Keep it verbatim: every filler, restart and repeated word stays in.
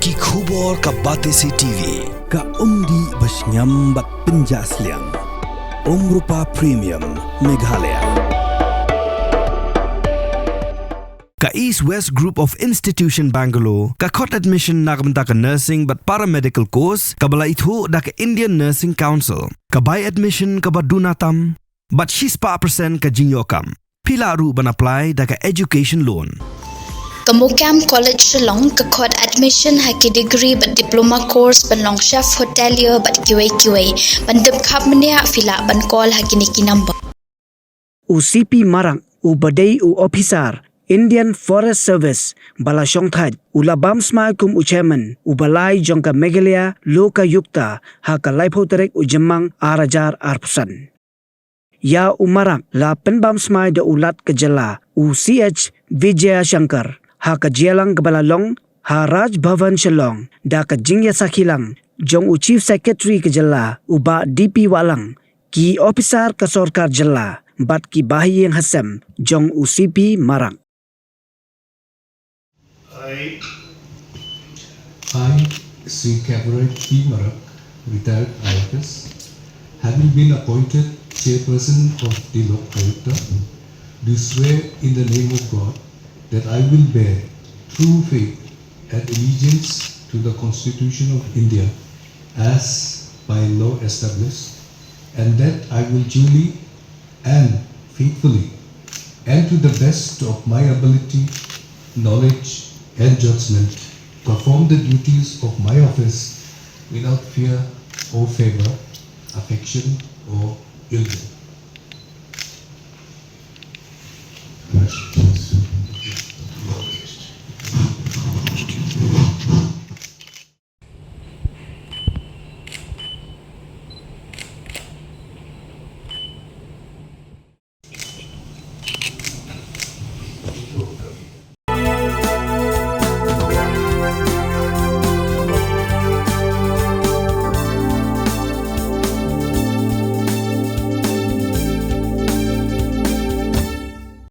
Ki khubor ka Batesi T V, ka umdih ba shngiam bad pynjah sliang. Umrupa Premium, Meghalaya. Ka East West Group of Institution Bangalore, ka khot admission na ka bynta ka nursing bad paramedical course, kaba la ithuh da ka Indian Nursing Council, ka bai admission kaba duna tam, bad shispah percent ka jingïoh kam. Phi lah ruh ban apply da ka education loan. Ka MOKAM College Shillong ka khot admission ha ki degree bad diploma course ban long chef hotelier bad kiwei kiwei. Ban tip khapbniah phi lah ban call ha kine ki number. U C P Marak, uba dei u ophisar Indian Forest Service ba la shongthait, u la bam smai kum u chairman uba lai jong ka Meghalaya Lokayukta ha ka laiphew tarik u Jymmang ar hajar arphew san. Ïa u Marak la pynbam smai da u Lat ka jylla, u C H Vijayashankar, ha ka jingïalang kaba la long ha Raj Bhavan Shillong da ka jingïasakhi lang jong u Chief Secretary ka jylla, u Bah D P Wahlang, ki ophisar ka sorkar jylla bad ki bahaïing hasem jong u C P Marak. I, I, Sri Kaveret P Marak, retired I F S, having been appointed chairperson of the Lokayukta, do swear in the name of God that I will bear true faith and allegiance to the Constitution of India as by law established, and that I will duly and faithfully and to the best of my ability, knowledge, and judgment, perform the duties of my office without fear or favor, affection, or ill will.